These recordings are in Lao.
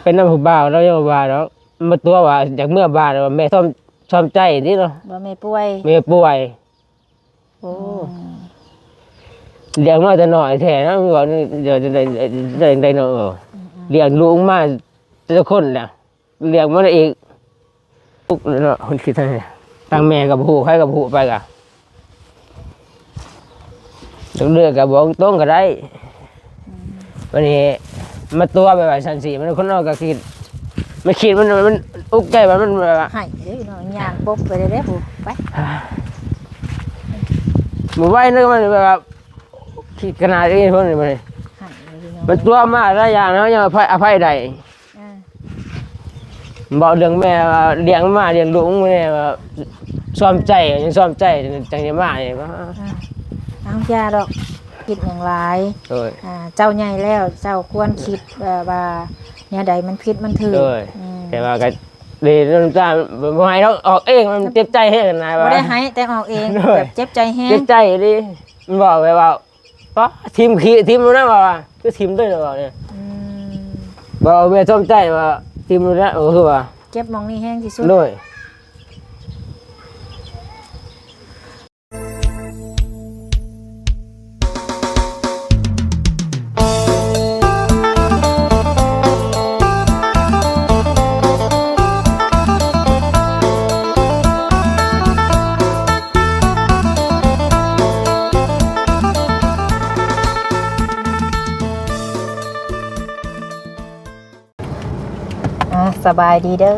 ໄປນຳຜູ້ບ່າວ ລາວຍັງບໍ່ວ່າດອກ ມາຕົວະວ່າຢາກເມືອບ້ານ ວ່າແມ່ຊອມ ຊອມໃຈນີ້ເນາະ ວ່າແມ່ປ່ວຍ ແມ່ປ່ວຍ. ໂອ້ ອືມ ລ້ຽງມາແຕ່ນ້ອຍແທ້ເນາະ ວ່າ ເອີ ຈັ່ງໃດເນາະ ອືມໆ ລ້ຽງລູກມາແຕ່ລະຄົນແລ້ວ ລ້ຽງມາໄດ້ອີກ ທຸກເນາະ ຄົນຄິດທາງນີ້ ທາງແມ່ກໍບໍ່ຮູ້ ໃຜກໍບໍ່ຮູ້ ໄປກໍ ເລື່ອຍກໍບອກຕົງກໍໄດ້. ອືມ ບັດນີ້ມາຕົວະແບບວ່າຊັ້ນຊິ ມັນຄົນເຮົາກໍຄິດ ມັນຄິດ ມັນ ມັນອຸກໃຈວ່າມັນແບບວ່າ ໃຫ້ເດ້ເນາະ ຍ່າງປົບໄປເດ້ ເດ້ຜູ້ ໄປ ບໍ່ໄຫວເນາະ ມັນແບບວ່າ ຄິດຂະໜາດນີ້ ຄົນນີ້ ໃຫ້ເດ້ເນາະ ມັນຕົວະມາຫຼາຍຢ່າງເນາະ ຍັງອະໄພ ອະໄພໄດ້. ອ່າ ເວົ້າເລື່ອງແມ່ວ່າລ້ຽງມາ ລ້ຽງລູກແມ່ວ່າຊອມໃຈ ຍັງຊອມໃຈ ຈັ່ງໄດ້ມານີ້ ອ່າ ເອົາຢ່າດອກ ຄິດຫຍັງຫຼາຍ ໂດຍ ອ່າ ເຈົ້າໃຫຍ່ແລ້ວ ເຈົ້າຄວນຄິດ ເອີ ວ່າແນວໃດມັນຜິດມັນຖືກ ໂດຍ ອືມ ແຕ່ວ່າກໍເດ້ນ້ຳຕາ ບໍ່ໃຫ້ດອກ ອອກເອງ ມັນເຈັບໃຈແຮງນະ ບໍ່ໄດ້ໃຫ້ ແຕ່ອອກເອງ ໂດຍ ແບບເຈັບໃຈແຮງ ເຈັບໃຈອີ່ຫຼີ ມັນເວົ້າແບບວ່າ ປະ ຖິ້ມຂີ້ ຖິ້ມໂລດນະ ວ່າ ຄືຖິ້ມເລີຍ ວ່ານີ້ ອືມ ບໍ່ແມ່ນສົນໃຈວ່າ ຖິ້ມໂລດນະ ກໍຄືວ່າ ເຈັບໝ່ອງນີ້ແຮງທີ່ສຸດ ໂດຍ. ອ່າ ສະບາຍດີເດີ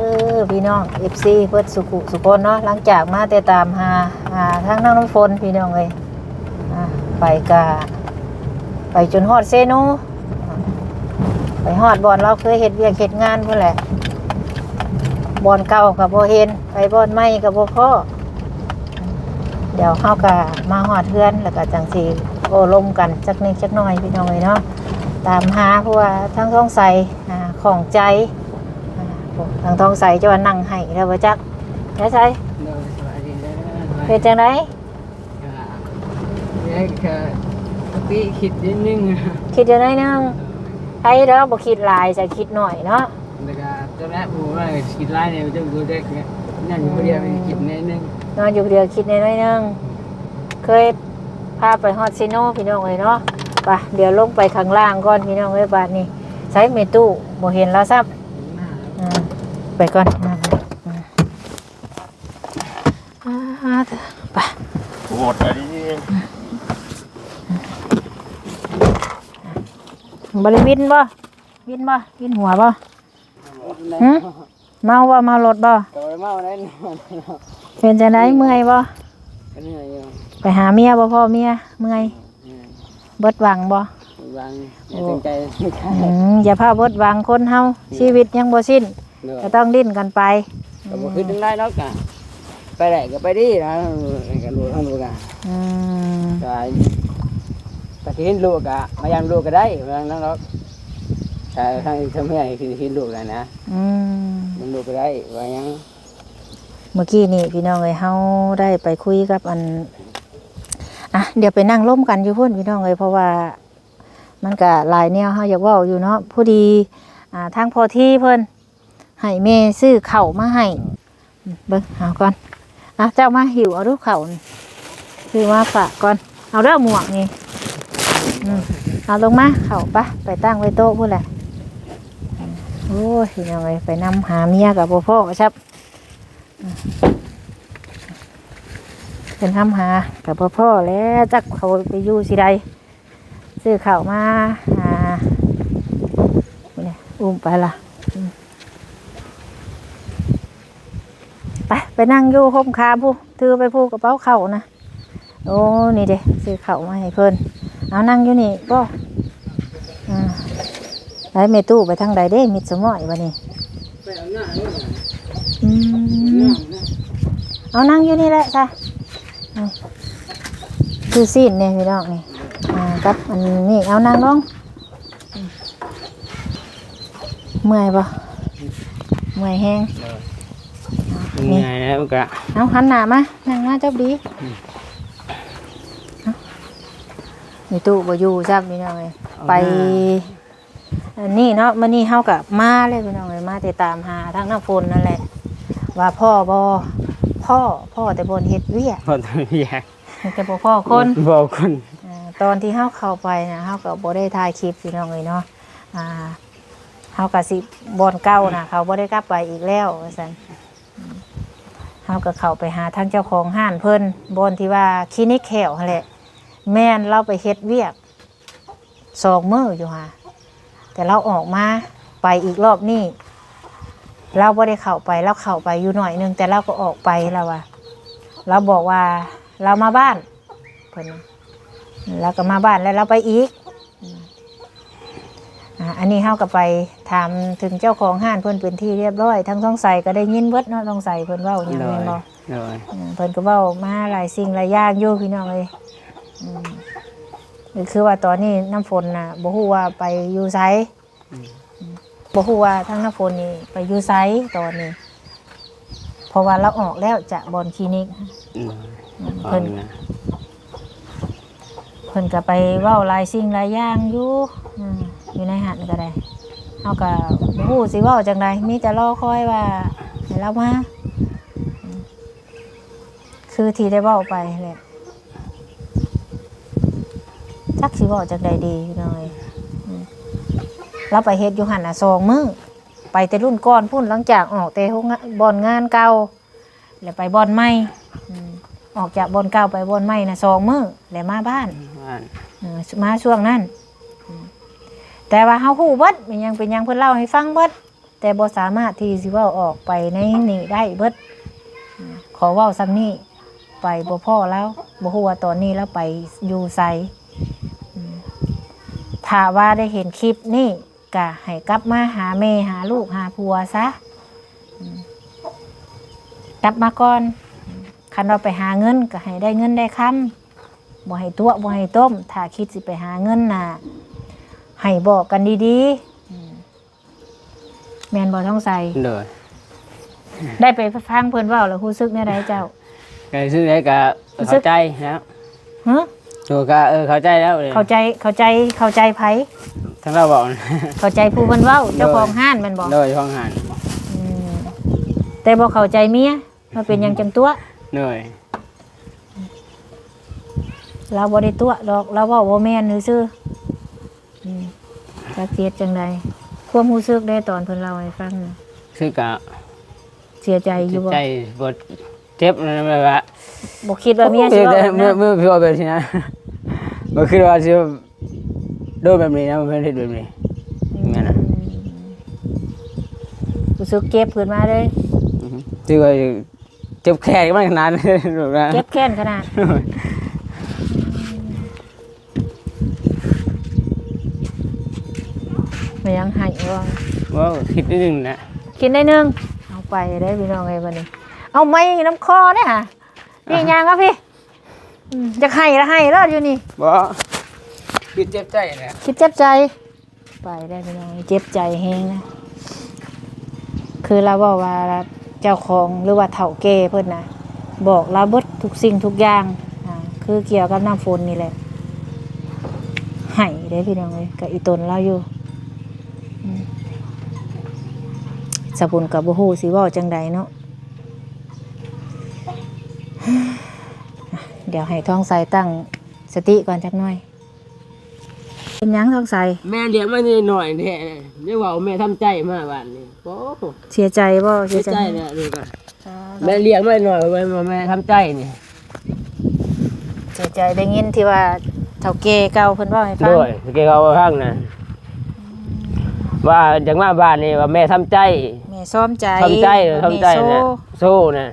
ພີ່ນ້ອງ ເອັຟຊີ ເບິດສຸຂຸສຸຄົນເນາະ ຫຼັງຈາກມາແຕ່ຕາມຫາ ອ່າ ທາງນ້ອງນ້ຳຝົນ ພີ່ນ້ອງເອີຍ ອ່າ ໄປກະ ໄປຈົນຮອດເຊໂນ ໄປຮອດບ່ອນລາວເຄີຍເຮັດວຽກເຮັດງານພຸ້ນແຫຼະ ບ່ອນເກົ່າກໍບໍ່ເຫັນ ໄປບ່ອນໃໝ່ກໍບໍ່ພໍ້. ດຽວເຮົາກໍມາຮອດເຮືອນ ແລ້ວກໍຈັ່ງຊິໂອ້ລົມກັນຈັກນິດຈັກໜ້ອຍ ພີ່ນ້ອງເອີຍເນາະ ຕາມຫາ ເພາະວ່າທາງທອງໃສ ອ່າ ຂ້ອງໃຈ ອ່າ ທາງທອງໃສຈະວ່ານັ່ງໄຫ້ແລ້ວບໍ່ຈັກ ໄປໃສ ໂດຍ ສະບາຍດີເດີ ເປັນຈັ່ງໃດ? ກໍ ແລ້ວກໍ ສະຕິຄິດນິດໜຶ່ງ ຄິດຢູ່ໜ້ອຍໜຶ່ງ ໃຜດອກບໍ່ຄິດຫຼາຍ ຈະຄິດໜ້ອຍເນາະ ແລ້ວກໍ ຕອນແລກຜູ້ວ່າຄິດຫຼາຍນີ້ ຈະບໍ່ໄດ້ ນັ້ນຢູ່ຜູ້ດຽວ ອືມ ຄິດໜ້ອຍໜຶ່ງ ນອນຢູ່ຜູ້ດຽວຄິດໜ້ອຍໜຶ່ງ ເຄີຍພາໄປຮອດເຊໂນ ພີ່ນ້ອງເອີຍເນາະ ໄປ ດຽວລົງໄປຂ້າງລ່າງກ່ອນ ພີ່ນ້ອງເອີຍ ບາດນີ້ ໃສແມ່ຕູ້ ບໍ່ເຫັນລາວຊ້ຳ ອືມ ໄປກ່ອນ ອືມ ອ່າ ໄປ ໂຫດອັນນີ້ ບໍ່ໄດ້ວິນບໍ່? ວິນບໍ່? ວິນຫົວບໍ່? ຫຶ? ເມົາບໍ່? ເມົາລົດບໍ່? ກໍບໍ່ໄດ້ເມົາໄດ໋ ເປັນຈັ່ງໃດ? ເມື່ອຍບໍ່? ກໍເມື່ອຍຢູ່ ໄປຫາເມຍບໍ່ພໍ້ເມຍ? ເມື່ອຍ ເມື່ອຍ ເບິດຫວັງບໍ່? ເບິດຫວັງ ໂອ້ ເຕັມໃຈ ອືມ ຢ່າພາວເບິດຫວັງ ຄົນເຮົາ ອືມ ຊີວິດຍັງບໍ່ສິ້ນ ໂດຍ ກໍຕ້ອງດີ້ນກັນໄປ ກໍບໍ່ຄິດຈັ່ງໃດເນາະ ກະໄປໄດ້ກໍໄປດີນະ ກັນລູກເຮົາລູກກະ ອືມ ກະ ກໍຊິເຫັນລູກກະ ມາຢາມລູກກໍໄດ້ ວ່ານັ້ນດອກ ກະທາງອີກສາມີຄືເຫັນລູກແລ້ວນະ ອືມ ເຫັນລູກກໍໄດ້ ວ່າຫຍັງ ມື້ກີ້ນີ້ພີ່ນ້ອງເອີຍ ເຮົາໄດ້ໄປຄຸຍກັບອັນ ອ່ະ ດຽວໄປນັ່ງລົມກັນຢູ່ພຸ້ນພີ່ນ້ອງເອີຍ ເພາະວ່າມັນກະຫຼາຍແນວເຮົາຢາກເວົ້າຢູ່ເນາະ ພໍດີ ອ່າ ທາງພໍ່ທີເພິ່ນໃຫ້ແມ່ຊື້ເຂົ້າມາໃຫ້ ເບິ່ງເອົາກ່ອນ ອ່ະ ເຈົ້າມາຫິ້ວເອົາດູເຂົ້ານີ້ ຊື້ມາຝາກກ່ອນ ເອົາເດີໝວກນີ້ ອືມ ເອົາລົງມາ ເຂົ້າ ໄປ ໄປຕັ້ງໄວ້ໂຕະພຸ້ນແຫຼະ ໂອ້ຍ ພີ່ນ້ອງເອີຍ ໄປນຳຫາເມຍກໍບໍ່ພໍ້ຊ້ຳ ໄປນຳຫາກໍບໍ່ພໍ້ແລ້ວ ຈັກເຂົາໄປຢູ່ຊິໃດ ຊື້ເຂົ້າມາ ອ່າ ນີ້ ອຸ້ມໄປລະ ອືມ ໄປ ໄປນັ່ງຢູ່ຮົ່ມຄາພຸ້ນ ຖືໄປພຸ້ນກະເປົາເຂົ້ານະ ໂອ້ ນີ້ເດ້ ຊື້ເຂົ້າມາໃຫ້ເພິ່ນ ເອົານັ່ງຢູ່ນີ້ບໍ່ ອ່າ ໄປແມ່ຕູ້ໄປທາງໃດເດ້ ມິດສະມ້ອຍບາດນີ້ ອືມ ເອົານັ່ງຢູ່ນີ້ແຫຼະຊະ ອືມ ຊື້ຊີ້ນແດ່ພີ່ນ້ອງນີ້ ອ່າ ກັບອັນນີ້ ເອົານັ່ງລົງ ເມື່ອຍບໍ່? ເມື່ອຍແຮງ ເມື່ອຍແລ້ວກະ ເອົາ ຫັນໜ້າມາ ນັ່ງມາ ຈັບດີ ອືມ ເອົ້າ ມີຕູ້ບໍ່ຢູ່ຊ້ຳ ພີ່ນ້ອງເອີຍ ໄປ ອັນນີ້ເນາະ ມື້ນີ້ເຮົາກໍມາແລ້ວພີ່ນ້ອງເອີຍ ມາຕິດຕາມຫາທາງນ້ຳຝົນນັ້ນແຫຼະ ວ່າພໍ້ບໍ່? ພໍ້ ພໍ້ແຕ່ບ່ອນເຮັດວຽກ ພໍ້ແຕ່ວຽກ ແຕ່ບໍ່ພໍ້ຄົນ ບໍ່ພົບຄົນ. ເອີ ຕອນທີ່ເຮົາເຂົ້າໄປນະ ເຮົາກໍບໍ່ໄດ້ຖ່າຍຄລິບພີ່ນ້ອງເອີຍເນາະ ອ່າ ເຮົາກໍຊິ ບ່ອນເກົ່ານະ ເຂົາບໍ່ໄດ້ກັບໄປອີກແລ້ວວ່າຊັ້ນ. ເຮົາກໍເຂົ້າໄປຫາທາງເຈົ້າຂອງຮ້ານເພິ່ນ ບ່ອນທີ່ວ່າຄລີນິກແຂ້ວຫັ້ນແຫຼະ ແມ່ນລາວໄປເຮັດວຽກ ສອງມື້ຢູ່ຫາ ແຕ່ລາວອອກມາ ໄປອີກລອບນີ້ ລາວບໍ່ໄດ້ເຂົ້າໄປ ລາວເຂົ້າໄປຢູ່ໜ້ອຍໜຶ່ງ ແຕ່ລາວກໍອອກໄປ ລາວວ່າ ລາວບອກວ່າລາວມາບ້ານ ເພິ່ນວ່າ ລາວກໍມາບ້ານແລ້ວລາວໄປອີກ. ອາ ອັນນີ້ເຮົາກໍໄປຖາມເຖິງເຈົ້າຂອງຮ້ານເພິ່ນເປັນທີ່ຮຽບຮ້ອຍ ທາງທອງໃສກໍໄດ້ຍິນເບິດເນາະ ທອງໃສເພິ່ນເວົ້າຫຍັງແມ່ນບໍ່? ໂດຍ ເອີ ເພິ່ນກໍເວົ້າມາຫຼາຍສິ່ງຫຼາຍຢ່າງຢູ່ພີ່ນ້ອງເອີຍ ອືມ ກໍຄືວ່າຕອນນີ້ນ້ຳຝົນນະ ບໍ່ຮູ້ວ່າໄປຢູ່ໃສ ອືມ ບໍ່ຮູ້ວ່າທາງນ້ຳຝົນນີ້ໄປຢູ່ໃສຕອນນີ້ ເພາະວ່າລາວອອກແລ້ວຈາກບ່ອນຄລີນິກ ອືມ ອືມ ເພິ່ນ ເພິ່ນກໍໄປເວົ້າຫຼາຍສິ່ງຫຼາຍຢ່າງຢູ່ ອືມ ຢູ່ໃນຫັ້ນກໍໄດ້ ເຮົາກໍບໍ່ຮູ້ຊິເວົ້າຈັ່ງໃດ ມີແຕ່ລໍຄອຍວ່າໃຫ້ລາວມາ ອືມ ຄືທີ່ໄດ້ເວົ້າໄປແຫຼະ ຈັກຊິເວົ້າຈັ່ງໃດດີພີ່ນ້ອງເອີຍ ອືມ ລາວໄປເຮັດຢູ່ຫັ້ນນະສອງມື້ ໄປແຕ່ລຸ້ນກ່ອນພຸ້ນ ຫຼັງຈາກອອກແຕ່ໂຮງງານ ບ່ອນງານເກົ່າ ແລ້ວໄປບ່ອນໃໝ່ ອືມ ອອກຈາກບ່ອນເກົ່າໄປບ່ອນໃໝ່ນະສອງມື້ ແລ້ວມາບ້ານ ບ້ານ ເອີ ມາຊ່ວງນັ້ນ ອືມ ແຕ່ວ່າເຮົາຮູ້ເບິດ ແມ່ນຫຍັງເປັນຫຍັງ ເພິ່ນເລົ່າໃຫ້ຟັງເບິດ ແຕ່ບໍ່ສາມາດທີ່ຊິເວົ້າອອກໄປໃນນີ້ໄດ້ເບິດ ອືມ ຂໍເວົ້າສ່ຳນີ້ ໄປບໍ່ພໍ້ລາວ ບໍ່ຮູ້ວ່າຕອນນີ້ລາວໄປຢູ່ໃສ ອືມ ຖ້າວ່າໄດ້ເຫັນຄລິບນີ້ ກະໃຫ້ກັບມາຫາແມ່ ຫາລູກ ຫາຜົວຊະ ອືມ ກັບມາກ່ອນ ຄັນວ່າໄປຫາເງິນ ກະໃຫ້ໄດ້ເງິນໄດ້ຄຳ ບໍ່ໃຫ້ຕົວະ ບໍ່ໃຫ້ຕົ້ມ ຖ້າຄິດຊິໄປຫາເງິນນະ ໃຫ້ບອກກັນດີໆ ອືມ ແມ່ນບໍ່ ທອງໃສ? ໂດຍ ໄດ້ໄປຟັງເພິ່ນເວົ້າແລ້ວຮູ້ສຶກແນວໃດເຈົ້າ? ກໍຮູ້ສຶກໃດກໍ ຮູ້ສຶກ ເຂົ້າໃຈແລ້ວ ຮະ? ໂຕກໍ ເອີ ເຂົ້າໃຈແລ້ວ ເຂົ້າໃຈ ເຂົ້າໃຈ ເຂົ້າໃຈໃຜ? ທາງລາວເວົ້າ ເຂົ້າໃຈຜູ້ເພິ່ນເວົ້າ ໂດຍ ເຈົ້າຂອງຮ້ານແມ່ນບໍ່? ໂດຍ ເຈົ້າຂອງຮ້ານ ອືມ ແຕ່ບໍ່ເຂົ້າໃຈເມຍ ວ່າເປັນຫຍັງຈັ່ງຕົວະ ໂດຍ ລາວບໍ່ໄດ້ຕົວະດອກ ລາວເວົ້າບໍ່ແມ່ນຊື່ໆ ອືມ ຈັກຊິເຮັດຈັ່ງໃດ ຄວາມຮູ້ສຶກເດ້ຕອນເພິ່ນເລົ່າໃຫ້ຟັງນະ ຄືກະ ເສຍໃຈຢູ່ບໍ່? ໃຈບໍ່ເຈັບນະ ແບບວ່າ ບໍ່ຄິດວ່າເມຍຊິເວົ້າແບບນັ້ນ ມື້ ມື້ເວົ້າແບບນີ້ນະ ບໍ່ຄິດວ່າຊິໂດນແບບນີ້ນະ ເພິ່ນເຮັດແບບນີ້ ອືມ ແມ່ນນະ ຮູ້ສຶກເຈັບຂຶ້ນມາເລີຍ ອືຮຶ ຖືວ່າ ເຈັບແຂນມັນຂະໜາດ ເຈັບແຂນຂະໜາດ ແມ່ນຫຍັງໄຫ້ບໍ່? ເວົ້າ ຄິດໜ້ອຍໜຶ່ງນະ ຄິດໜ້ອຍໜຶ່ງ ເອົາໄປເດ້ພີ່ນ້ອງເອີຍ ບັດນີ້ ເອົາໄມ້ນຳຄໍເດ້ຫາ ພີ່ ຍ່າງມາພີ່ ອືມ ຢາກໄຫ້ລະໄຫ້ໂລດຢູ່ນີ້ ບໍ່ ຄິດເຈັບໃຈນະ ຄິດເຈັບໃຈ ໄປໄດ້ພີ່ນ້ອງ ເຈັບໃຈແຮງນະ ຄືລາວເວົ້າວ່າເຈົ້າຂອງ ຫຼືວ່າເຖົ້າແກ່ເພິ່ນນະ ບອກລາວເບິດທຸກສິ່ງທຸກຢ່າງ ອ່າ ຄືກ່ຽວກັບນ້ຳຝົນນີ້ແຫຼະ ໄຫ້ເດ້ພີ່ນ້ອງເອີຍ ກະອີ່ຕົນລາວຢູ່ ອືມ ສາວບຸນກະບໍ່ຮູ້ຊິເວົ້າຈັ່ງໃດເນາະ ດຽວໃຫ້ທອງໃສຕັ້ງສະຕິກ່ອນຈັກໜ້ອຍ. ເປັນຫຍັງ ທອງໃສ? ແມ່ລ້ຽງມາແຕ່ນ້ອຍແທ້ ໄດ້ເວົ້າແມ່ທຳໃຈມາບາດນີ້ ໂອ້ ເສຍໃຈບໍ່? ເສຍໃຈ ເສຍໃຈແລ້ວນີ້ກໍ ອໍ ແມ່ລ້ຽງມາແຕ່ນ້ອຍ ແມ່ ແມ່ທຳໃຈນີ້ ເສຍໃຈ ໄດ້ຍິນທີ່ວ່າເຖົ້າແກ່ເກົ່າເພິ່ນເວົ້າໃຫ້ຟັງ ໂດຍ ເຖົ້າແກ່ເກົ່າເວົ້າໃຫ້ຟັງນະ ອືມ ວ່າຢາກມາບ້ານນີ້ ວ່າແມ່ທຳໃຈ ແມ່ຊອມໃຈ ທຳໃຈ ແມ່ ທຳໃຈ ໂຊ ໂຊນະ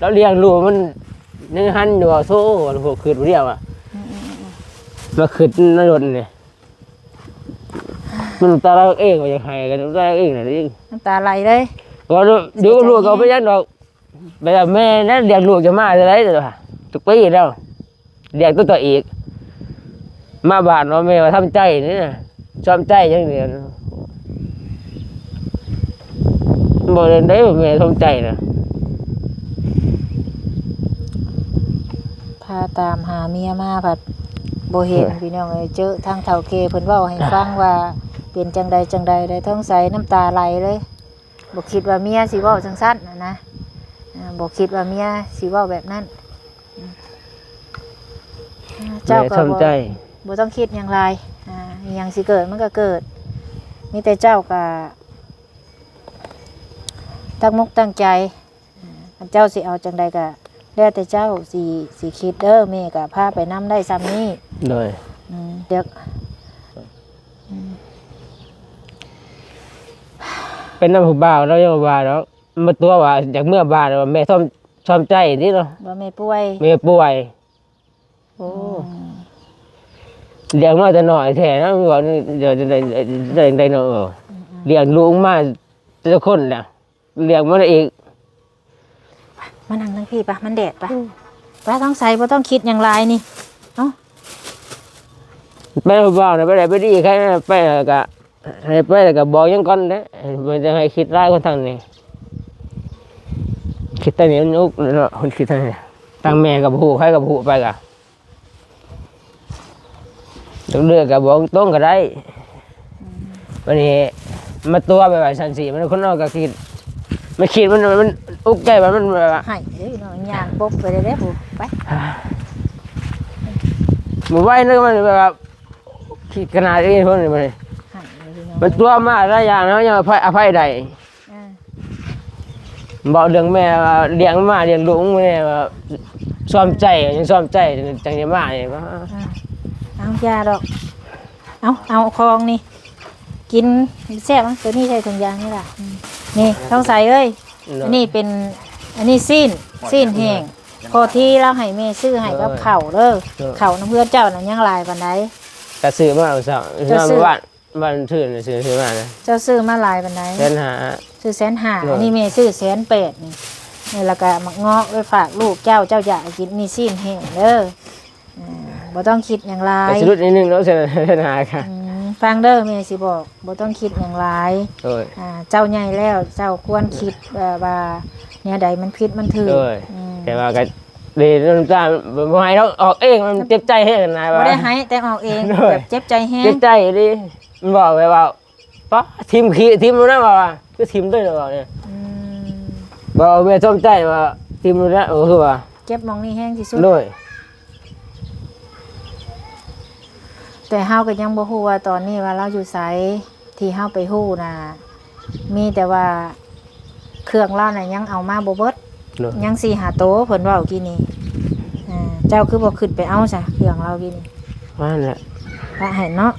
ລາວລ້ຽງລູກມັນ ຍັງຫັນຢູ່ວ່າ ໂທ້ ພວກຄຶດຜູ້ດຽວອະ ອືມໆໆໆ ມາຄຶດໃນລົດນີ້ ນ້ຳຕາໄຫຼເອງ ວ່າຢາກໄຫ້ກໍນ້ຳຕາໄຫຼເອງນັ້ນເອງ ນ້ຳຕາໄຫຼເລີຍ ວ່າຢູ່ກັບລູກກໍບໍ່ເປັນຫຍັງດອກ ແບບແມ່ນັ້ນລ້ຽງລູກຈະມາແຕ່ໃດ ທຸກປີແລ້ວ ລ້ຽງຕົວເຈົ້າອີກ ມາບ້ານວ່າແມ່ວ່າທຳໃຈນີ້ນະ ຊອມໃຈຢ່າງດຽວ ບໍ່ໄດ້ແມ່ຊອມໃຈນະ ພາຕາມຫາເມຍມາພັດບໍ່ເຫັນ ເອີ ພີ່ນ້ອງເອີຍ ເຈີທາງເຖົ້າແກ່ເພິ່ນເວົ້າໃຫ້ຟັງວ່າ ເປັນຈັ່ງໃດຈັ່ງໃດ ໄດ້ທ້ອງໃສນ້ຳຕາໄຫຼເລີຍ. ບໍ່ຄິດວ່າເມຍຊິເວົ້າຈັ່ງຊັ້ນນະ ອ່າ ບໍ່ຄິດວ່າເມຍຊິເວົ້າແບບນັ້ນ. ເຈົ້າກໍບໍ່ ບໍ່ຕ້ອງຄິດຫຍັງຫຼາຍ ອ່າ ອີຫຍັງຊິເກີດມັນກໍເກີດ ມີແຕ່ເຈົ້າກໍຕັ້ງມົກຕັ້ງໃຈ. ອ່າ ຄັນເຈົ້າຊິເອົາຈັ່ງໃດກໍແລ້ວແຕ່ເຈົ້າຊິ ຊິຄິດເດີ ແມ່ກໍພາໄປນຳໄດ້ຊ່ຳນີ້. ໂດຍ ອືມ ດຽວ ອືມ ເປັນນຳຜູ້ບ່າວລາວຍັງວ່າດອກ ມາຕົວະວ່າຢາກເມືອບ້ານ ວ່າແມ່ຊອມ ຊອມໃຈນີ້ເນາະ ວ່າແມ່ປ່ວຍ ແມ່ປ່ວຍ. ໂອ້ ອືມ ລ້ຽງມາແຕ່ນ້ອຍແທ້ເນາະ ວ່າ ໄດ້ ໄດ້ ໄດ້ ໄດ້ເນາະ ອືມໆ ລ້ຽງລູກມາແຕ່ລະຄົນແຫຼະ ລ້ຽງມາໄດ້ອີກ. ມານັ່ງທາງພີ້ປະ ມັນແດດປະ ອືມ ປະ ຕ້ອງໃສ່ ບໍ່ຕ້ອງຄິດຫຍັງຫຼາຍນີ້ ເອົ້າ ໄປເວົ້ານະ ໄປໄດ້ໄປດີ ໃຄໄປກະ ໃຫ້ໄປແລ້ວກໍບອກຫຍັງກ່ອນເດ້ ມັນຈະໃຫ້ຄິດຫຼາຍຄົນທາງນີ້ ຄິດທາງນີ້ມັນອຸກເນາະ ຄົນຄິດທາງນີ້ ທາງແມ່ກໍບໍ່ຮູ້ ໃຜກໍບໍ່ຮູ້ ໄປກໍ ເລື່ອຍໆກໍບອກຕົງກໍໄດ້. ອືມ ບັດນີ້ມາຕົວະແບບວ່າຊັ້ນຊິ ມັນຄົນເຮົາກໍຄິດ ມັນຄິດ ມັນ ມັນອຸກໃຈວ່າ ມັນແບບວ່າ ໃຫ້ເດ້ເນາະ ຍ່າງປົບໄປເດ້ ເດ້ຜູ້ ໄປ ບໍ່ໄຫວເນາະ ມັນແບບວ່າ ຄິດຂະໜາດນີ້ພຸ້ນ ໃຫ້ເດ້ພີ່ນ້ອງ ມັນຕົວະມາຫຼາຍຢ່າງເນາະ ຍັງອະໄພ ອະໄພໄດ້. ອ່າ ເວົ້າເລື່ອງແມ່ວ່າລ້ຽງມາລ້ຽງລູກແມ່ວ່າຊອມໃຈ ຍັງຊອມໃຈ ຈັ່ງໄດ້ມານີ້ ອ່າ ເອົາ ຢ່າດອກ ເອົາ ເອົາຂອງນີ້ກິນແຊບ ເອົາ ໂຕນີ້ໃສ່ຖົງຢາງນີ້ລະ ອືມ ນີ້ ທອງໃສເອີຍ ອັນນີ້ເປັນ ອັນນີ້ຊີ້ນ ຊີ້ນແຫ້ງ ພໍທີ່ລາວໃຫ້ແມ່ຊື້ໃຫ້ກັບເຂົ້າເດີ ເຂົ້ານຳເຮືອນເຈົ້ານັ້ນຍັງຫຼາຍປານໃດ? ກະຊື້ມາເຊົ້າ ຊື້ມາມື້ວານ ວັນຊື່ນ ຊື້ ຊື້ມານະ ເຈົ້າຊື້ມາຫຼາຍປານໃດ? ແສນຫ້າ ຊື້ແສນຫ້າ ໂດຍ ອັນນີ້ແມ່ຊື້ແສນແປດນີ້ ແລ້ວກະໝາກເງາະໄປຝາກລູກເຈົ້າ ເຈົ້າຢາກກິນ ນີ້ຊີ້ນແຫ້ງເດີ ອ່າ ບໍ່ຕ້ອງຄິດຫຍັງຫຼາຍ ກະຊິຫຼຸດນິດໜຶ່ງເນາະ ແສນຫ້າກະ ອືມ ຟັງເດີ ແມ່ຊິບອກ ບໍ່ຕ້ອງຄິດຫຍັງຫຼາຍ ໂດຍ ອ່າ ເຈົ້າໃຫຍ່ແລ້ວ ເຈົ້າຄວນຄິດ ເອີ່ ວ່າແນວໃດມັນຜິດມັນຖືກ ໂດຍ ອືມ ແຕ່ວ່າກະ ເດ ນ້ຳຕາບໍ່ໃຫ້ດອກ ອອກເອງ ມັນເຈັບໃຈແຮງນະ ບໍ່ໄດ້ໃຫ້ ແຕ່ອອກເອງ ໂດຍ ແບບເຈັບໃຈແຮງ ເຈັບໃຈອີ່ຫຼີ ມັນເວົ້າແບບວ່າ ປະ ຖິ້ມຂີ້ ຖິ້ມໂລດນະ ວ່າ ຄືຖິ້ມເລີຍ ວ່ານີ້ ອືມ ບໍ່ແມ່ນສົນໃຈວ່າ ຖິ້ມໂລດນະ ກໍຄືວ່າ ເຈັບໝ່ອງນີ້ແຮງທີ່ສຸດ ໂດຍ ແຕ່ເຮົາກໍຍັງບໍ່ຮູ້ວ່າຕອນນີ້ວ່າລາວຢູ່ໃສ ທີ່ເຮົາໄປຮູ້ນະ ມີແຕ່ວ່າເຄື່ອງລາວນະຍັງເອົາມາບໍ່ເບິດ ໂດຍ ຍັງສີ່ຫ້າໂຕ ເພິ່ນເວົ້າກີ້ນີ້ ເຈົ້າຄືບໍ່ຂຶ້ນໄປເອົາຊະ ເຄື່ອງລາວກີ້ນີ້ ວ່ານັ້ນແຫຼະ ປະໃຫ້ເນາະ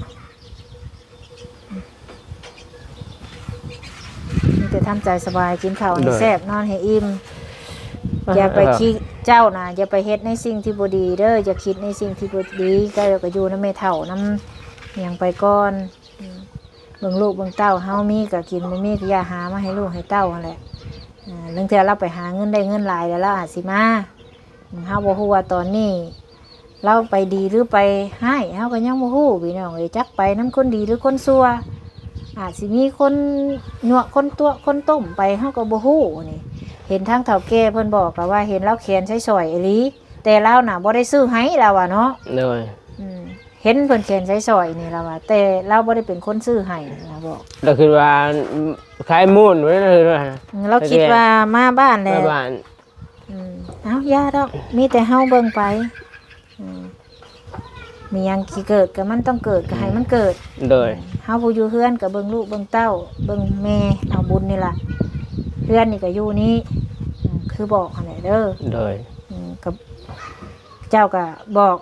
ມີແຕ່ທຳໃຈສະບາຍ ກິນເຂົ້າໃຫ້ແຊບ ໂດຍ ນອນໃຫ້ອີ່ມ ເອີ ຢ່າໄປຄິດ ເຈົ້ານະ ຢ່າໄປເຮັດໃນສິ່ງທີ່ບໍ່ດີເດີ ຢ່າຄິດໃນສິ່ງທີ່ບໍ່ດີ ເຈົ້າກໍຢູ່ນຳແມ່ເຖົ້ານຳຫຍັງໄປກ່ອນ ອືມ ເບິ່ງລູກເບິ່ງເຕົ້າ ເຮົາມີກໍກິນ ບໍ່ມີກໍຢ່າຫາມາໃຫ້ລູກໃຫ້ເຕົ້າຫັ້ນແຫຼະ ອາ ລາງເທື່ອລາວໄປຫາເງິນໄດ້ເງິນຫຼາຍແລ້ວ ລາວອາດຊິມາ ເຮົາບໍ່ຮູ້ວ່າຕອນນີ້ລາວໄປດີຫຼືໄປຮ້າຍ ເຮົາກໍຍັງບໍ່ຮູ້ພີ່ນ້ອງເອີຍ ຈັກໄປນຳຄົນດີຫຼືຄົນຊົ່ວ ອາດຊິມີຄົນຍົວະຄົນຕົວະຄົນຕົ້ມໄປ ເຮົາກໍບໍ່ຮູ້ນີ້ ເຫັນທາງເຖົ້າແກ່ເພິ່ນບອກກໍວ່າເຫັນລາວແຂນໃຊ້ສອຍອີ່ຫຼີ ແຕ່ລາວນະບໍ່ໄດ້ຊື້ໃຫ້ ລາວວ່າເນາະ ໂດຍ ອືມ ເຫັນເພິ່ນແຂນໃຊ້ສອຍນີ້ລາວວ່າ ແຕ່ລາວບໍ່ໄດ້ເປັນຄົນຊື້ໃຫ້ ລາວບອກ ລາວຄິດວ່າຂາຍມູນ ລາວຄິດວ່າມາບ້ານແລ້ວ ມາບ້ານ ອືມ ເອົ້າ ຢ່າດອກ ມີແຕ່ເຮົາເບິ່ງໄປ ອືມ ມີຫຍັງຊິເກີດກໍມັນຕ້ອງເກີດ ກໍໃຫ້ມັນເກີດ ໂດຍ ເຮົາຜູ້ຢູ່ເຮືອນກໍເບິ່ງລູກເບິ່ງເຕົ້າ ເບິ່ງແມ່ ເອົາບຸນນີ້ລະ ເຮືອນນີ້ກໍຢູ່ນີ້ ອືມ ຄືບອກຫັ້ນແຫຼະເດີ ໂດຍ ອືມ ກໍ ເຈົ້າກໍບອກ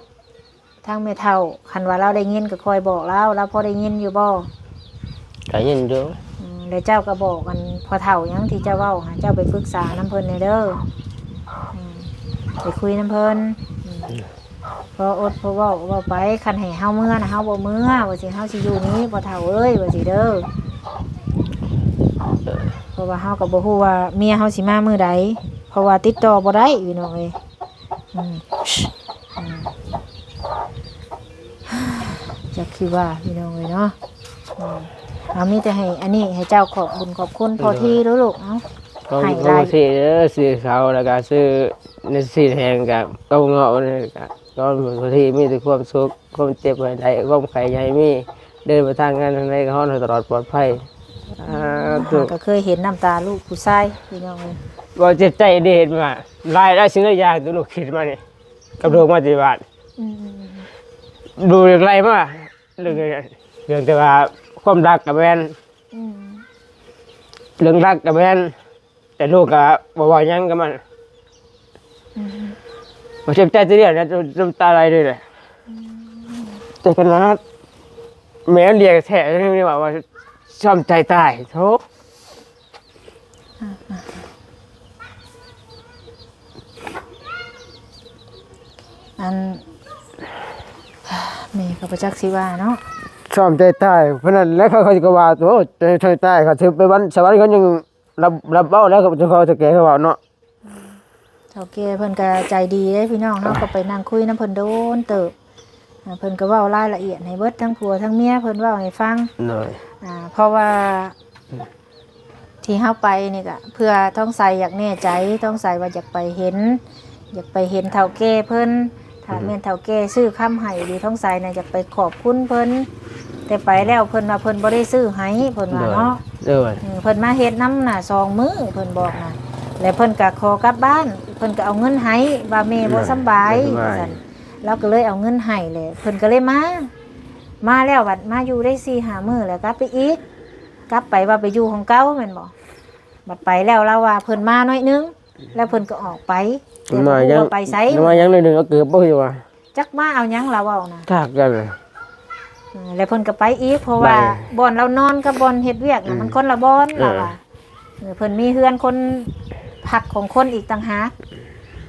ທາງແມ່ເຖົ້າ ຄັນວ່າລາວໄດ້ຍິນກໍຄ່ອຍບອກລາວ ລາວພໍໄດ້ຍິນຢູ່ບໍ່? ກໍຍິນຢູ່ ອືມ ແລ້ວເຈົ້າກໍບອກອັນພໍ່ເຖົ້າຫຍັງທີ່ເຈົ້າເວົ້າຫາ ເຈົ້າໄປປຶກສານຳເພິ່ນແດ່ເດີ ອືມ ໄປຄຸຍນຳເພິ່ນ ອືມ ພໍອົດພໍເວົ້າ ເວົ້າໄປ ຄັນໃຫ້ເຮົາເມືອນະ ເຮົາບໍ່ເມືອ ວ່າຊິ ເຮົາຊິຢູ່ນີ້ພໍ່ເຖົ້າເອີຍ ວ່າຊິເດີ ເພາະວ່າເຮົາກໍບໍ່ຮູ້ວ່າເມຍເຮົາຊິມາມື້ໃດ ເພາະວ່າຕິດຕໍ່ບໍ່ໄດ້ ພີ່ນ້ອງເອີຍ. ອືມ ອືມ ຈັກຄືວ່າພີ່ນ້ອງເອີຍເນາະ ອືມ ເຮົາມີແຕ່ໃຫ້ອັນນີ້ໃຫ້ເຈົ້າຂອບບຸນຂອບຄຸນພໍ່ທີ່ເດີລູກ ເອົາ ຂອບ ໃຫ້ຫຼາຍ ຂອບຄຸນພໍ່ທີ່ເດີ ຊື້ເຂົ້າ ແລ້ວກະຊື້ໃນຊີ້ນແຫ້ງ ກະເຂົ້າເງາະ ນີ້ກະ ຂໍໃຫ້ພໍ່ທີ່ມີແຕ່ຄວາມສຸກ ຄວາມເຈັບໃຫ້ໄດ້ ຄວາມໄຂ້ຢ່າໃຫ້ມີ ເດີນໄປທາງງານທາງໃດກໍຮອດໂດຍຕະຫຼອດປອດໄພ. ສາທຸ. ຫາກໍເຄີຍເຫັນນ້ຳຕາລູກຜູ້ຊາຍ ພີ່ນ້ອງເອີຍ. ບໍ່ເຈັບໃຈເດ້ ເຫັນວ່າຫຼາຍ ຫຼາຍສິ່ງຫຼາຍຢ່າງທີ່ລູກຄິດມານີ້ ກັບລູກມາແຕ່ບ້ານ. ອືມ ລູກຢາກໄລ່ມາ ເລື່ອງ ເລື່ອງແຕ່ວ່າຄວາມຮັກກໍແມ່ນ ອືມ ເລື່ອງຮັກກໍແມ່ນ ແຕ່ລູກກໍບໍ່ເວົ້າຫຍັງກັບມັນ. ອືມ ບໍ່ເຈັບໃຈແຕ່ດຽວນະ ນ້ຳຕາໄຫຼເລີຍແຫຼະ. ອືມ ແຕ່ຂະໜາດແມ່ລ້ຽງແທ້ຍັງໄດ້ເວົ້າວ່າຊ້ຳໃຈຕາຍ. ໂທ້ ອ່າ ອ່າ ອັນ ແມ່ກໍບໍ່ຈັກຊິວ່າເນາະ ຊ້ຳໃຈຕາຍ. ເພາະນັ້ນແຫຼະ ເຂົາ ເຂົາກໍວ່າ ໂອ້ ໃຈຕາຍ ເຂົາຊິໄປວັນສະຫວັນ ເຂົາຍັງຮັບ ຮັບເວົ້າແລ້ວ ເຂົາເຖົ້າແກ່ເຂົາເວົ້າເນາະ. ເຖົ້າແກ່ເພິ່ນກໍໃຈດີເດ້ພີ່ນ້ອງ ເຮົາກໍໄປນັ່ງຄຸຍນຳເພິ່ນໂດນເຕີບ. ອ່າ ເພິ່ນກໍເວົ້າລາຍລະອຽດໃຫ້ເບິດ ທັງຜົວທັງເມຍເພິ່ນເວົ້າໃຫ້ຟັງ. ໂດຍ ອ່າ ເພາະວ່າ ອືມ ທີ່ເຮົາໄປນີ້ກະເພື່ອທອງໃສຢາກແນ່ໃຈ ທອງໃສວ່າຢາກໄປເຫັນ ຢາກໄປເຫັນເຖົ້າແກ່ເພິ່ນ. ຖ້າ ອືມ ແມ່ນເຖົ້າແກ່ຊື້ຄຳໃຫ້ດີ ທອງໃສນະຢາກໄປຂອບຄຸນເພິ່ນ ແຕ່ໄປແລ້ວເພິ່ນວ່າເພິ່ນບໍ່ໄດ້ຊື້ໃຫ້ ເພິ່ນວ່າເນາະ. ໂດຍ ໂດຍ ເອີ ເພິ່ນມາເຮັດນຳນະສອງມື້ ເພິ່ນບອກນະ ແລ້ວເພິ່ນກະຂໍກັບບ້ານ ເພິ່ນກະເອົາເງິນໃຫ້ ວ່າແມ່ບໍ່ສຳບາຍ ບໍ່ສຳບາຍ ວ່າຊັ້ນ. ລາວກໍເລີຍເອົາເງິນໃຫ້ແຫຼະ ເພິ່ນກໍເລີຍມາ ມາແລ້ວບັດມາຢູ່ໄດ້ສີ່ຫ້າມື້ ແລ້ວກັບໄປອີກ ກັບໄປວ່າໄປຢູ່ຂອງເກົ່າແມ່ນບໍ່? ບັດໄປແລ້ວລາວວ່າເພິ່ນມາໜ້ອຍໜຶ່ງ ແລ້ວເພິ່ນກໍອອກໄປ ແຕ່ບໍ່ຮູ້ວ່າໄປໃສ ມາຫຍັງໜ້ອຍໜຶ່ງ ເອົາເກີບບໍ່ ຄືວ່າ ຈັກມາເອົາຫຍັງລາວເວົ້ານະ ຈັກກັນ. ເອີ ແລ້ວເພິ່ນກໍໄປອີກ ເພາະວ່າ ໄປ ບ່ອນລາວນອນກັບບ່ອນເຮັດວຽກນະ ອືມ ມັນຄົນລະບ່ອນ ເອີ ລາວວ່າ. ເອີ ເພິ່ນມີເຮືອນຄົນພັກຂອງຄົນອີກຕ່າງຫາກ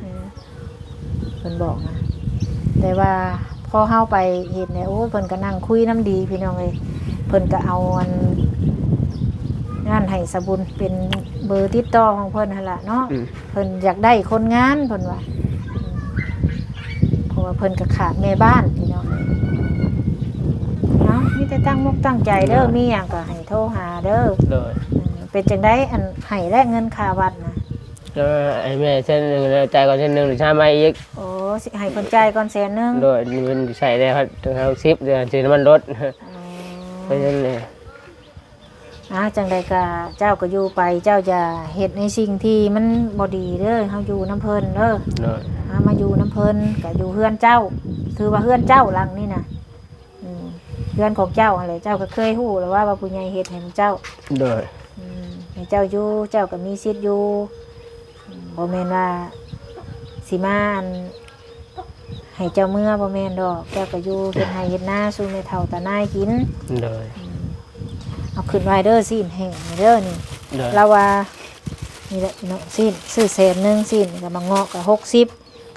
ເອີ ເພິ່ນບອກນະ. ແຕ່ວ່າພໍເຮົາໄປເຫັນແລ້ວ ໂອ້ຍ ເພິ່ນກໍນັ່ງຄຸຍນຳດີ ພີ່ນ້ອງເອີຍ. ເພິ່ນກໍເອົາອັນນັ້ນໃຫ້ສາບຸນ ເປັນເບີຕິດຕໍ່ຂອງເພິ່ນຫັ້ນລະເນາະ. ອືມ ເພິ່ນຢາກໄດ້ຄົນງານ ເພິ່ນວ່າ ອືມ ເພາະວ່າເພິ່ນກໍຂາດແມ່ບ້ານ ພີ່ນ້ອງເອີຍ. ເອົາ ມີແຕ່ຕັ້ງມົກຕັ້ງໃຈເດີ ໂດຍ ມີຫຍັງກໍໃຫ້ໂທຫາເດີ. ໂດຍ ເປັນຈັ່ງໃດ ອັນໃຫ້ແລະເງິນຄ່າວັດນະ? ເອີ ໃຫ້ແມ່ແສນໜຶ່ງ ແລ້ວຈ່າຍກ່ອນແສນໜຶ່ງ ແລ້ວຊາມາອີກ. ໂອ້ ຊິໃຫ້ເພິ່ນຈ່າຍກ່ອນແສນໜຶ່ງ. ໂດຍ ເງິນໃຊ້ໄດ້ເທົ່າສິບ ເດືອນຊື້ນ້ຳມັນລົດ. ອໍ ເປັນຈັ່ງໃດ? ອ່າ ຈັ່ງໃດກະເຈົ້າກໍຢູ່ໄປ ເຈົ້າຢ່າເຮັດໃນສິ່ງທີ່ມັນບໍ່ດີເດີ ເຮົາຢູ່ນຳເພິ່ນເດີ. ໂດຍ ເຮົາມາຢູ່ນຳເພິ່ນ ກະຢູ່ເຮືອນເຈົ້າ ຖືວ່າເຮືອນເຈົ້າຫຼັງນີ້ນະ. ອືມ ເຮືອນຂອງເຈົ້າຫັ້ນແຫຼະ ເຈົ້າກໍເຄີຍຮູ້ແລ້ວວ່າ ວ່າຜູ້ໃຫຍ່ເຮັດໃຫ້ເຈົ້າ. ໂດຍ ອືມ ໃຫ້ເຈົ້າຢູ່ ເຈົ້າກໍມີສິດຢູ່ ອືມ ບໍ່ແມ່ນວ່າຊິມາ ອັນ ໃຫ້ເຈົ້າເມືອ ບໍ່ແມ່ນດອກ ເຈົ້າກໍຢູ່ເຮັດໄຮ່ເຮັດນາສູ່ແມ່ເຖົ້າຕານາຍກິນ. ໂດຍ ອືມ ເອົາຂຶ້ນໄວ້ເດີ ຊີ້ນແຫ້ງນີ້ເດີນີ້. ໂດຍ ລາວວ່າ ນີ້ແຫຼະເນາະ ຊີ້ນ ຊື້ແສນໜຶ່ງ ຊີ້ນກັບໝາກເງາະກໍຫົກສິບ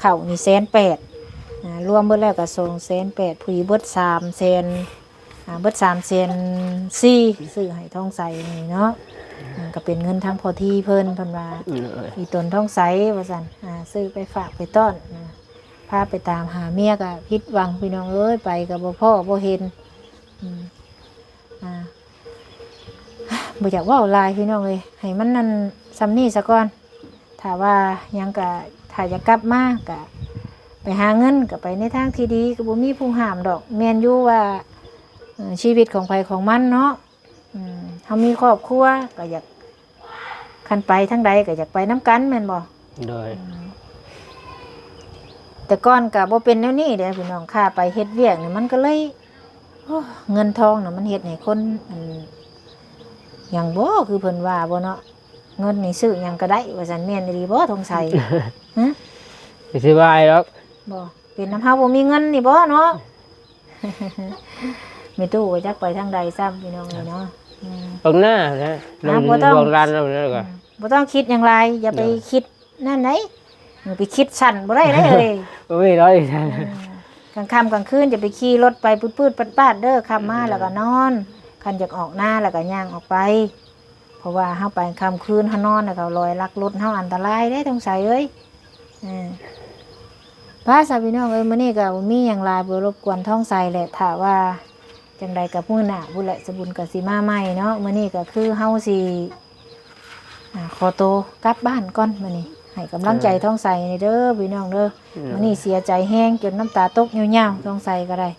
ເຂົ້ານີ້ແສນແປດ ອ່າ ລວມເບິດແລ້ວກໍສອງແສນແປດ ຜູ້ດີເບິດສາມແສນ ອ່າ ເບິດສາມແສນສີ່ ຊື້ໃຫ້ທອງໃສນີ້ເນາະ. ມັນກໍເປັນເງິນທາງພໍ່ທີ່ເພິ່ນ ເພິ່ນວ່າ ອືມ ອີ່ຕົນທອງໃສວ່າຊັ້ນ ອ່າ ຊື້ໄປຝາກໄປຕ້ອນນະ ພາໄປຕາມຫາເມຍກໍຜິດຫວັງ ພີ່ນ້ອງເອີຍ ໄປກໍບໍ່ພໍ້ບໍ່ເຫັນ. ອືມ ອ່າ ບໍ່ຢາກເວົ້າຫຼາຍ ພີ່ນ້ອງເອີຍ ໃຫ້ມັນນັ້ນສ່ຳນີ້ສາກ່ອນ. ຖ້າວ່າຫຍັງກະ ຖ້າຢາກກັບມາກະໄປຫາເງິນ ກະໄປໃນທາງທີ່ດີ ກະບໍ່ມີຜູ້ຫ້າມດອກ. ແມ່ນຢູ່ວ່າ ເອີ ຊີວິດຂອງໃຜຂອງມັນເນາະ. ອືມ ເຮົາມີຄອບຄົວ ກະຢາກ ຄັນໄປທາງໃດກະຢາກໄປນຳກັນແມ່ນບໍ່? ໂດຍ ອືມ ແຕ່ກ່ອນກະບໍ່ເປັນແນວນີ້ເດ້ພີ່ນ້ອງ ຂ້າໄປເຮັດວຽກນີ້ ມັນກໍເລີຍ ໂອ້ ເງິນທອງນະ ມັນເຮັດໃຫ້ຄົນ ອັນ ຫຍັງບໍ່ ຄືເພິ່ນວ່າບໍ່ເນາະ ເງິນນີ້ຊື້ຫຍັງກໍໄດ້ວ່າຊັ້ນ ແມ່ນອີ່ຫຼີບໍ່ ທອງໃສ? ຮະ ຊິວ່າດອກບໍ່ ເປັນນຳເຮົາບໍ່ມີເງິນນີ້ບໍ່ເນາະ. ແມ່ຕູ້ບໍ່ຈັກໄປທາງໃດຊ້ຳ ພີ່ນ້ອງເອີຍເນາະ. ອືມ ເບິ່ງໜ້ານະ ອ່າ ບໍ່ຕ້ອງ ເບິ່ງຮ້ານແລ້ວກໍ ອືມ ບໍ່ຕ້ອງຄິດຫຍັງຫຼາຍ ຢ່າໄປ ໂດຍ ຄິດ ນັ້ນໃດ໋ ເອີ ໄປຄິດສັ້ນບໍ່ໄດ້ເດ້ເອີຍ ບໍ່ມີດອກ. ເອີ ກາງຄ່ຳກາງຄືນຢ່າໄປຂີ່ລົດໄປປືດໆປາດໆເດີ ຄ່ຳມາ ໂດຍ ແລ້ວກໍນອນ ຄັນຢາກອອກນາແລ້ວກໍຍ່າງອອກໄປ ເພາະວ່າເຮົາໄປຄ່ຳຄືນເຮົານອນແລ້ວກໍລອຍລັກລົດເຮົາ ອັນຕະລາຍເດ້ ທອງໃສເອີຍ. ເອີ ໄປຊະ ພີ່ນ້ອງເອີຍ ມື້ນີ້ກໍບໍ່ມີຫຍັງຫຼາຍ ບໍ່ລົບກວນທອງໃສແຫຼະ ຖ້າວ່າ ຈັ່ງໃດກໍມື້ໜ້າພຸ້ນແຫຼະ ສະບຸນກໍຊິມາໃໝ່ເນາະ. ມື້ນີ້ກໍຄືເຮົາຊິ ອ່າ ຂໍໂຕກັບບ້ານກ່ອນມື້ນີ້ ໃຫ້ກຳລັງໃຈ ເອີ ທອງໃສແດ່ເດີພີ່ນ້ອງເດີ. ເອີ ມື້ນີ້ເສຍໃຈແຮງຈົນນ້ຳຕາຕົກຍາວໆ ທອງໃສກໍໄດ້.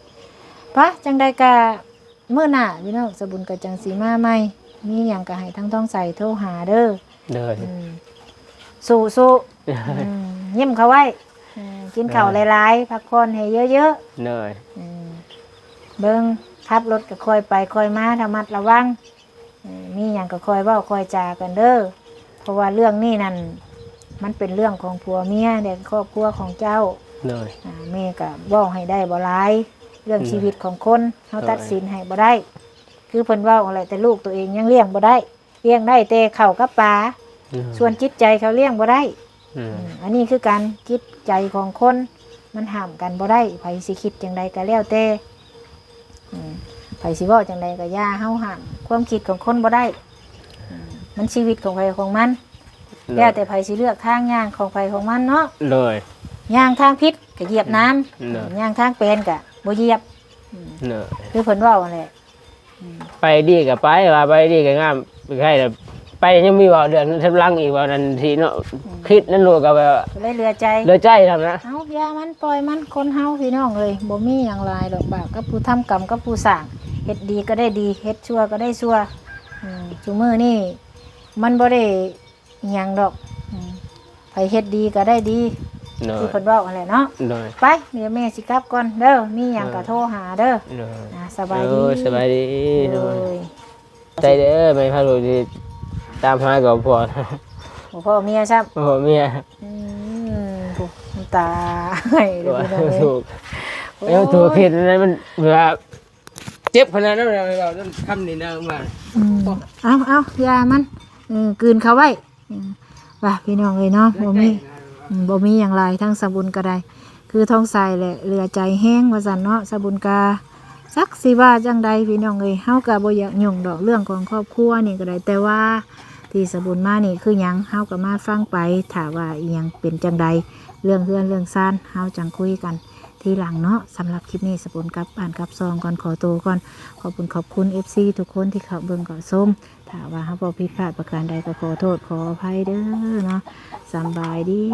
ປະ ຈັ່ງໃດກໍ ມື້ໜ້າພີ່ນ້ອງ ສະບຸນກໍຈັ່ງຊິມາໃໝ່ ມີຫຍັງກໍໃຫ້ທາງທອງໃສໂທຫາເດີ. ໂດຍ ອືມ ສູ້ໆ ອືມ ຍິ້ມເຂົ້າໄວ້ ອືມ ກິນເຂົ້າ ໂດຍ ຫຼາຍໆ ພັກຜ່ອນໃຫ້ເຍີະໆ. ໂດຍ ອືມ ເບິ່ງ ຂັບລົດກໍຄ່ອຍໄປຄ່ອຍມາ ລະມັດລະວັງ. ເອີ ມີຫຍັງກໍຄ່ອຍເວົ້າຄ່ອຍຈາກັນເດີ ເພາະວ່າເລື່ອງນີ້ນັ້ນ ມັນເປັນເລື່ອງຂອງຜົວເມຍ ແລະ ຄອບຄົວຂອງເຈົ້າ. ໂດຍ ອາ ແມ່ກໍເວົ້າໃຫ້ໄດ້ບໍ່ຫຼາຍ ເລື່ອງ ໂດຍ ຊີວິດຂອງຄົນ ເຮົາ ໂດຍ ຕັດສິນໃຫ້ບໍ່ໄດ້ ຄືເພິ່ນເວົ້າຫັ້ນແຫຼະ ແຕ່ລູກຕົວເອງຍັງລ້ຽງບໍ່ໄດ້ ລ້ຽງໄດ້ແຕ່ເຂົ້າກັບປາ ໂດຍ ສ່ວນຈິດໃຈເຂົາລ້ຽງບໍ່ໄດ້. ອືມ ອືມ ອັນນີ້ຄືກັນ ຈິດໃຈຂອງຄົນມັນຫ້າມກັນບໍ່ໄດ້ ໃຜຊິຄິດຈັ່ງໃດກໍແລ້ວແຕ່ ອືມ ໃຜຊິເວົ້າຈັ່ງໃດກໍຢ່າ ເຮົາຫ້າມຄວາມຄິດຂອງຄົນບໍ່ໄດ້ ອືມ ມັນຊີວິດຂອງໃຜຂອງມັນ ໂດຍ ແລ້ວແຕ່ໃຜຊິເລືອກທາງຍ່າງຂອງໃຜຂອງມັນເນາະ. ໂດຍ ຍ່າງທາງຜິດກໍຢຽບນ້ຳ ໂດຍ ຍ່າງທາງແປນກໍບໍ່ຢຽບ ອືມ ໂດຍ ຄືເພິ່ນເວົ້າຫັ້ນແຫຼະ. ອືມ ໄປດີກໍໄປ ວ່າໄປດີກໍງາມ ໃກ້ແລ້ວໄປຍັງມີເວົ້າເລື່ອງທຳຫຼັງອີກ ວ່ານັ້ນຊິເນາະ ອືມ ຄິດນັ້ນໂລດກໍແບບວ່າ ກໍເລີຍເຫຼືອໃຈ ເຫຼືອໃຈນຳນະ. ເອົາ ຢ່າມັນ ປ່ອຍມັນ ຄົນເຮົາພີ່ນ້ອງເອີຍ ບໍ່ມີຫຍັງຫຼາຍດອກ ບາບກັບຜູ້ທຳ ກຳກັບຜູ້ສ້າງ ເຮັດດີກໍໄດ້ດີ ເຮັດຊົ່ວກໍໄດ້ຊົ່ວ. ອືມ ຊຸມື້ນີ້ມັນບໍ່ໄດ້ ອີຫຍັງດອກ ອືມ ໃຜເຮັດດີກໍໄດ້ດີ ໂດຍ ຄືເພິ່ນເວົ້າຫັ້ນແຫຼະເນາະ. ໂດຍ ໄປ ດຽວແມ່ຊິກັບກ່ອນເດີ ມີຫຍັງກໍ ໂດຍ ໂທຫາເດີ. ໂດຍ ອາ ສະບາຍດີ ໂດຍ ສະບາຍດີ ໂດຍ ໂດຍ ໃຈເດີ ແມ່ພາລູກຊິຕາມຫາກໍບໍ່ພໍ ບໍ່ພໍເມຍຊ້ຳ ບໍ່ພໍເມຍ. ອືມ ຜູ້ ນ້ຳຕາໄຫ້ເດີ ໂອ້ຍ ພີ່ນ້ອງເອີຍ ໂອ້ຍ ເຮັດນັ້ນມັນແບບວ່າ ເຈັບຂະໜາດນັ້ນ ເວົ້ານຳຄຳນີ້ນາງມາ. ອືມ ເອົາໆ ຢ່າມັນ ເອີ ກືນເຂົ້າໄວ້. ອືມ ວ່າພີ່ນ້ອງເອີຍເນາະ ບໍ່ມີ ອືມ ບໍ່ມີຫຍັງຫຼາຍ ທາງສາບຸນກໍໄດ້ ຄືທອງໃສແຫຼະ ເຫຼືອໃຈແຮງວ່າຊັ້ນເນາະ. ສາບຸນກະຈັກຊິວ່າຈັ່ງໃດພີ່ນ້ອງເອີຍ ເຮົາກໍບໍ່ຢາກຫຍຸ້ງດອກ ເລື່ອງຂອງຄອບຄົວນີ້ກໍໄດ້ ແຕ່ວ່າທີ່ສາບຸນມານີ້ຄືຫຍັງ ເຮົາກໍມາຟັງໄປ ຖ້າວ່າອີຫຍັງເປັນຈັ່ງໃດ ເລື່ອງເຮືອນເລື່ອງຊານ ເຮົາຈັ່ງຄຸຍກັນ ທີຫຼັງເນາະ. ສຳລັບຄລິບນີ້ ສະບຸນກັບບ້ານກັບຊ່ອງກ່ອນ ຂໍໂຕກ່ອນ. ຂອບຄຸນ ຂອບຄຸນ ເອັຟຊີ ທຸກຄົນທີ່ເຂົ້າເບິ່ງເຂົ້າຊົມ. ຖ້າວ່າເຮົາເວົ້າຜິດພາດປະການໃດກໍຂໍໂທດຂໍອະໄພເດີເນາະ. ສຳບາຍດີ.